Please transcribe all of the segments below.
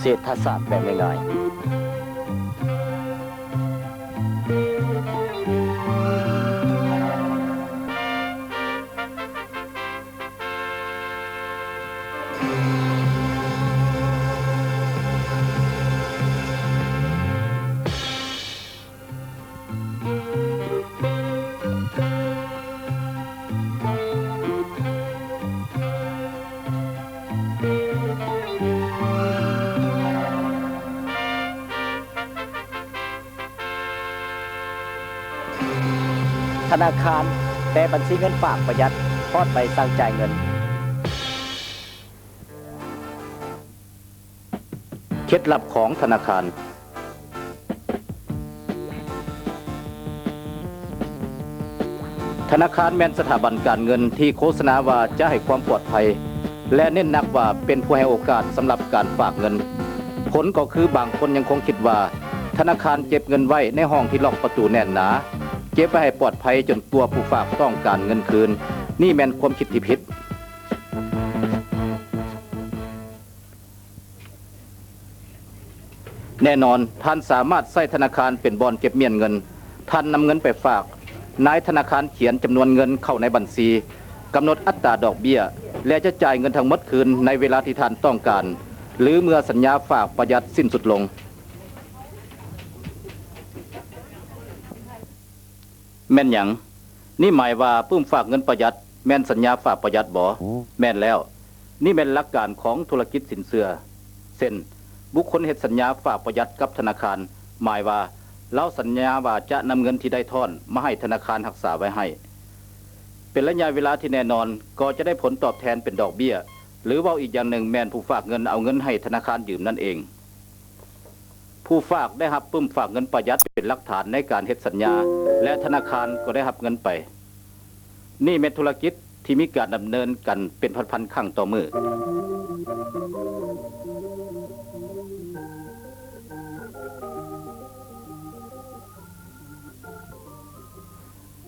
ເສດຖະສາດແບບງ່າຍໆ. ທະນາຄານ, ແຕ່ບັນຊີເງິນຝາກປະຢັດ, ຮອດໃບສັ່ງຈ່າຍເງິນ. ເຄັດລັບຂອງທະນາຄານ. ທະນາຄານແມ່ນສະຖາບັນການເງິນທີ່ໂຄສະນາວ່າຈະໃຫ້ຄວາມປອດໄພ ແລະ ເນັ້ນໜັກວ່າເປັນຜູ້ໃຫ້ໂອກາດສຳລັບການຝາກເງິນ. ຜົນກໍຄືບາງຄົນຍັງຄົງຄິດວ່າທະນາຄານເກັບເງິນໄວ້ໃນຫ້ອງທີ່ລັອກປະຕູແໜ້ນໜາ, ເກັບໄວ້ໃຫ້ປອດໄພຈົນກວ່າຜູ້ຝາກຕ້ອງການເງິນຄືນ. ນີ້ແມ່ນຄວາມຄິດທີ່ຜິດ. ແນ່ນອນ, ທ່ານສາມາດໃຊ້ທະນາຄານເປັນບ່ອນເກັບມ້ຽນເງິນ. ທ່ານນຳເງິນໄປຝາກ, ນາຍທະນາຄານຂຽນຈຳນວນເງິນເຂົ້າໃນບັນຊີ, ກຳນົດອັດຕາດອກເບ້ຍ ແລະ ຈະຈ່າຍເງິນທັງໝົດຄືນໃນເວລາທີ່ທ່ານຕ້ອງການ ຫຼື ເມື່ອສັນຍາຝາກປະຢັດສິ້ນສຸດລົງ. ແມ່ນຫຍັງ? ນີ້ໝາຍວ່າປຶ້ມຝາກເງິນປະຢັດແມ່ນສັນຍາຝາກປະຢັດບໍ? ແມ່ນແລ້ວ. ນີ້ແມ່ນຫຼັກການຂອງທຸລະກິດສິນເຊື່ອ. ເຊັ່ນ, ບຸກຄົນເຮັດສັນຍາຝາກປະຢັດກັບທະນາຄານ, ໝາຍວ່າລາວສັນຍາວ່າຈະນຳເງິນທີ່ໄດ້ທ້ອນມາໃຫ້ທະນາຄານຮັກສາໄວ້ໃຫ້ ເປັນໄລຍະເວລາທີ່ແນ່ນອນ, ກໍຈະໄດ້ຜົນຕອບແທນເປັນດອກເບ້ຍ ຫຼື ເວົ້າອີກຢ່າງໜຶ່ງແມ່ນຜູ້ຝາກເງິນເອົາເງິນໃຫ້ທະນາຄານຢືມນັ້ນເອງ. ຜູ້ຝາກໄດ້ຮັບປຶ້ມຝາກເງິນປະຢັດເປັນຫຼັກຖານໃນການເຮັດສັນຍາ ແລະ ທະນາຄານກໍໄດ້ຮັບເງິນໄປ. ນີ້ແມ່ນທຸລະກິດທີ່ມີການດຳເນີນກັນເປັນພັນໆຄັ້ງຕໍ່ມື້.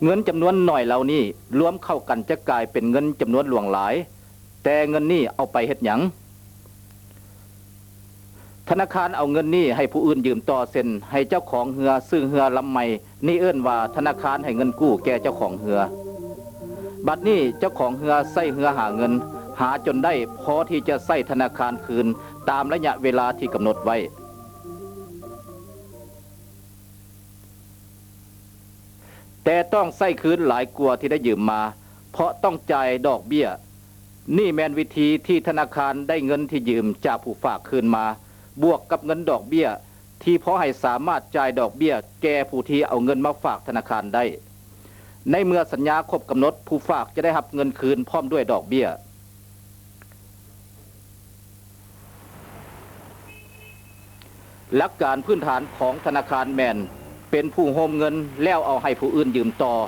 ເງິນຈຳນວນໜ້ອຍເຫຼົ່ານີ້ລວມເຂົ້າກັນຈະກາຍເປັນເງິນຈຳນວນຫຼວງຫຼາຍ. ແຕ່ເງິນນີ້ເອົາໄປເຮັດຫຍັງ? ທະນາຄານເອົາເງິນນີ້ໃຫ້ຜູ້ອື່ນຢືມຕໍ່, ເຊັ່ນ ໃຫ້ເຈົ້າຂອງເຮືອຊື້ເຮືອລຳໃໝ່, ນີ້ເອີ້ນວ່າທະນາຄານໃຫ້ເງິນກູ້ແກ່ເຈົ້າຂອງເຮືອ. ບັດນີ້ເຈົ້າຂອງເຮືອໃຊ້ເຮືອຫາເງິນ, ຫາຈົນໄດ້ພໍທີ່ຈະໃຊ້ທະນາຄານຄືນຕາມໄລຍະເວລາທີ່ກຳນົດໄວ້. ແຕ່ຕ້ອງໃຊ້ຄືນຫຼາຍກວ່າທີ່ໄດ້ຢືມມາ, ເພາະຕ້ອງຈ່າຍດອກເບ້ຍ. ນີ້ແມ່ນວິທີທີ່ທະນາຄານໄດ້ເງິນທີ່ຢືມຈາກຜູ້ຝາກຄືນມາ, ບວກກັບເງິນດອກເບ້ຍທີ່ພໍໃຫ້ສາມາດຈ່າຍດອກເບ້ຍແກ່ຜູ້ທີ່ເອົາເງິນມາຝາກທະນາຄານໄດ້. ໃນເມື່ອສັນຍາຄົບກຳນົດ, ຜູ້ຝາກຈະໄດ້ຮັບເງິນຄືນພ້ອມດ້ວຍດອກເບ້ຍ. ຫຼັກການພື້ນຖານຂອງທະນາຄານແມ່ນເປັນຜູ້ໂຮມເງິນແລ້ວເອົາໃຫ້ຜູ້ອື່ນຢືມຕໍ່.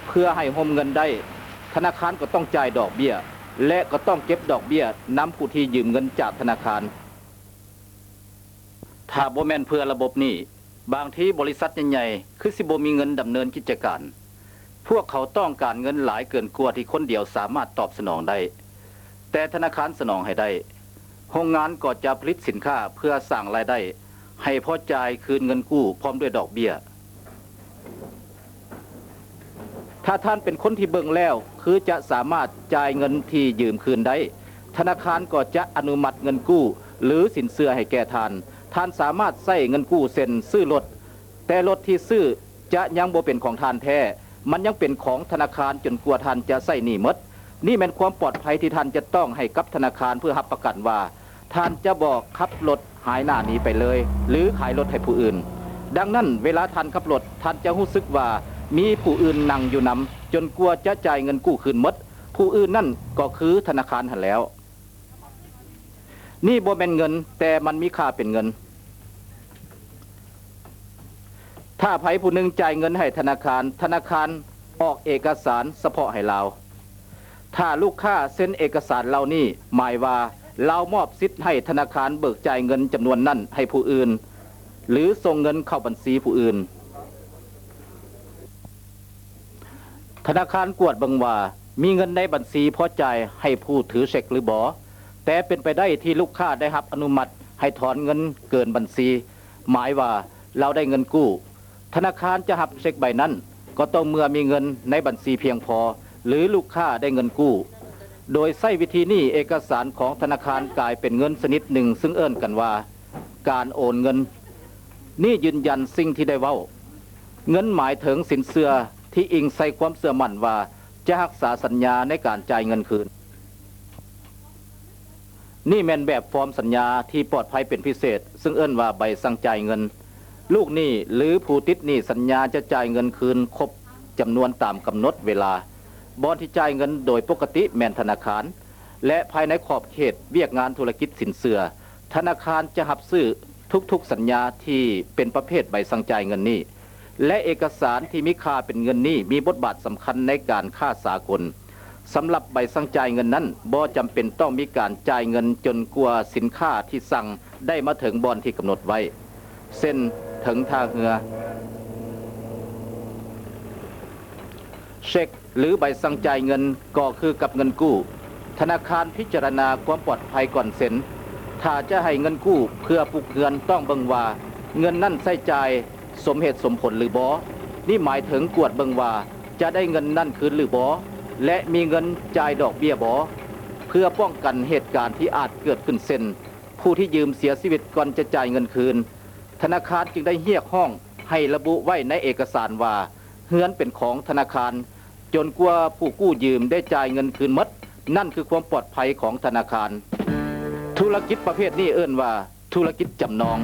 ເພື່ອໃຫ້ໂຮມເງິນໄດ້, ທະນາຄານກໍຕ້ອງຈ່າຍດອກເບ້ຍ ແລະ ກໍຕ້ອງເກັບດອກເບ້ຍນຳຜູ້ທີ່ຢືມເງິນຈາກທະນາຄານ. ຖ້າບໍ່ແມ່ນເພື່ອລະບົບນີ້, ບາງທີບໍລິສັດໃຫຍ່ໆ ຄືຊິບໍ່ມີເງິນດຳເນີນກິດຈະການ. ພວກເຂົາຕ້ອງການເງິນຫຼາຍເກີນກວ່າທີ່ຄົນດຽວສາມາດຕອບສະໜອງໄດ້. ແຕ່ທະນາຄານສະໜອງໃຫ້ໄດ້. ໂຮງງານກໍຈະຜະລິດສິນຄ້າເພື່ອສ້າງລາຍໄດ້ໃຫ້ພໍຈ່າຍຄືນເງິນກູ້ພ້ອມດ້ວຍດອກເບ້ຍ. ຖ້າທ່ານເປັນຄົນທີ່ເບິ່ງແລ້ວຄືຈະສາມາດຈ່າຍເງິນທີ່ຢືມຄືນໄດ້, ທະນາຄານກໍຈະອະນຸມັດເງິນກູ້ ຫຼື ສິນເຊື່ອໃຫ້ແກ່ທ່ານ. ທ່ານສາມາດໃຊ້ເງິນກູ້ເຊັ່ນຊື້ລົດ, ແຕ່ລົດທີ່ຊື້ຈະຍັງບໍ່ເປັນຂອງທ່ານແທ້, ມັນຍັງເປັນຂອງທະນາຄານຈົນກວ່າທ່ານຈະໃຊ້ໜີ້ໝົດ. ນີ້ແມ່ນຄວາມປອດໄພທີ່ທ່ານຈະຕ້ອງໃຫ້ກັບທະນາຄານເພື່ອຮັບປະກັນວ່າ ທ່ານຈະບໍ່ຂັບລົດຫາຍໜ້າໜີໄປເລີຍ ຫຼື ຂາຍລົດໃຫ້ຜູ້ອື່ນ. ດັ່ງນັ້ນ, ເວລາທ່ານຂັບລົດ, ທ່ານຈະຮູ້ສຶກວ່າມີຜູ້ອື່ນນັ່ງຢູ່ນຳ ຈົນກວ່າຈະຈ່າຍເງິນກູ້ຄືນໝົດ. ຜູ້ອື່ນນັ້ນກໍຄືທະນາຄານຫັ້ນແລ້ວ. ນີ້ບໍ່ແມ່ນເງິນ, ແຕ່ມັນມີຄ່າເປັນເງິນ. ຖ້າໃຜຜູ້ໜຶ່ງຈ່າຍເງິນໃຫ້ທະນາຄານ, ທະນາຄານອອກເອກະສານສະເພາະໃຫ້ລາວ. ຖ້າລູກຄ້າເຊັນເອກະສານເຫຼົ່ານີ້, ໝາຍວ່າລາວມອບສິດໃຫ້ທະນາຄານເບີກຈ່າຍເງິນຈຳນວນນັ້ນໃຫ້ຜູ້ອື່ນ ຫຼື ສົ່ງເງິນເຂົ້າບັນຊີຜູ້ອື່ນ. ທະນາຄານກວດເບິ່ງວ່າມີເງິນໃນບັນຊີພໍຈ່າຍໃຫ້ຜູ້ຖືເຊັກຫຼືບໍ່, ແຕ່ເປັນໄປໄດ້ທີ່ລູກຄ້າໄດ້ຮັບອະນຸມັດ ໃຫ້ຖອນເງິນເກີນບັນຊີ, ໝາຍວ່າລາວໄດ້ເງິນກູ້. ທະນາຄານຈະຮັບເຊັກໃບນັ້ນ ກໍຕໍ່ເມື່ອມີເງິນໃນບັນຊີພຽງພໍ ຫຼື ລູກຄ້າໄດ້ເງິນກູ້. ໂດຍໃຊ້ວິທີນີ້ ເອກະສານຂອງທະນາຄານກາຍເປັນເງິນຊະນິດໜຶ່ງ ຊຶ່ງເອີ້ນກັນວ່າ ການໂອນເງິນ. ນີ້ຢືນຢັນສິ່ງທີ່ໄດ້ເວົ້າ. ເງິນໝາຍເຖິງສິນເຊື່ອທີ່ອີງໃສ່ຄວາມເຊື່ອໝັ້ນວ່າຈະຮັກສາສັນຍາໃນການຈ່າຍເງິນຄືນ. ນີ້ແມ່ນແບບຟອມສັນຍາທີ່ປອດໄພເປັນພິເສດ ຊຶ່ງເອີ້ນວ່າໃບສັ່ງຈ່າຍເງິນ. ລູກໜີ້ ຫຼື ຜູ້ຕິດໜີ້ສັນຍາຈະຈ່າຍເງິນຄືນຄົບຈຳນວນຕາມກຳນົດເວລາ ບ່ອນທີ່ຈ່າຍເງິນໂດຍປົກກະຕິແມ່ນທະນາຄານ ແລະ ພາຍໃນຂອບເຂດວຽກງານທຸລະກິດສິນເຊື່ອ, ທະນາຄານຈະຮັບຊື້ທຸກໆສັນຍາທີ່ເປັນປະເພດໃບສັ່ງຈ່າຍເງິນນີ້ ແລະ ເອກະສານທີ່ມີຄ່າເປັນເງິນນີ້ມີບົດບາດສຳຄັນໃນການຄ້າສາກົນ. ສຳລັບໃບສັ່ງຈ່າຍເງິນນັ້ນ ບໍ່ຈຳເປັນຕ້ອງມີການຈ່າຍເງິນຈົນກວ່າສິນຄ້າທີ່ສັ່ງໄດ້ມາເຖິງບ່ອນທີ່ກຳນົດໄວ້, ເຊັ່ນ ເຖິງທ່າເຮືອ. ເຊັກ ຫຼື ໃບສັ່ງຈ່າຍເງິນກໍຄືກັບເງິນກູ້. ທະນາຄານພິຈາລະນາຄວາມປອດໄພກ່ອນເຊັນ. ຖ້າຈະໃຫ້ເງິນກູ້ເພື່ອປຸກເຮືອນ ຕ້ອງເບິ່ງວ່າເງິນນັ້ນໃຊ້ຈ່າຍສົມເຫດສົມຜົນຫຼືບໍ່. ນີ້ໝາຍເຖິງກວດເບິ່ງວ່າຈະໄດ້ເງິນນັ້ນຄືນຫຼືບໍ່ ແລະ ມີເງິນຈ່າຍດອກເບ້ຍບໍ່. ເພື່ອປ້ອງກັນເຫດການທີ່ອາດເກີດຂຶ້ນ ເຊັ່ນ ຜູ້ທີ່ຢືມເສຍຊີວິດກ່ອນຈະຈ່າຍເງິນຄືນ, ທະນາຄານຈຶ່ງໄດ້ຮຽກຮ້ອງໃຫ້ລະບຸໄວ້ໃນເອກະສານວ່າ ເຮືອນເປັນຂອງທະນາຄານ ຈົນກວ່າຜູ້ກູ້ຢືມໄດ້ຈ່າຍເງິນຄືນໝົດ. ນັ້ນຄືຄວາມປອດໄພຂອງທະນາຄານ. ທຸລະກິດປະເພດນີ້ເອີ້ນວ່າທຸລະກິດຈຳນອງ.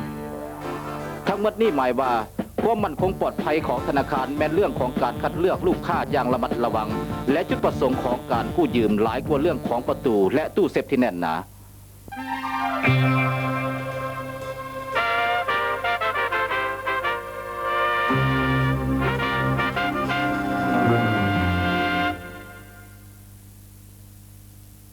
ທັງໝົດນີ້ໝາຍວ່າ ຄວາມໝັ້ນຄົງປອດໄພຂອງທະນາຄານແມ່ນເລື່ອງຂອງການຄັດເລືອກລູກຄ້າຢ່າງລະມັດລະວັງ ແລະ ຈຸດປະສົງຂອງການກູ້ຢືມຫຼາຍກວ່າເລື່ອງຂອງປະຕູ ແລະ ຕູ້ເຊັບທີ່ແໜ້ນໜາ.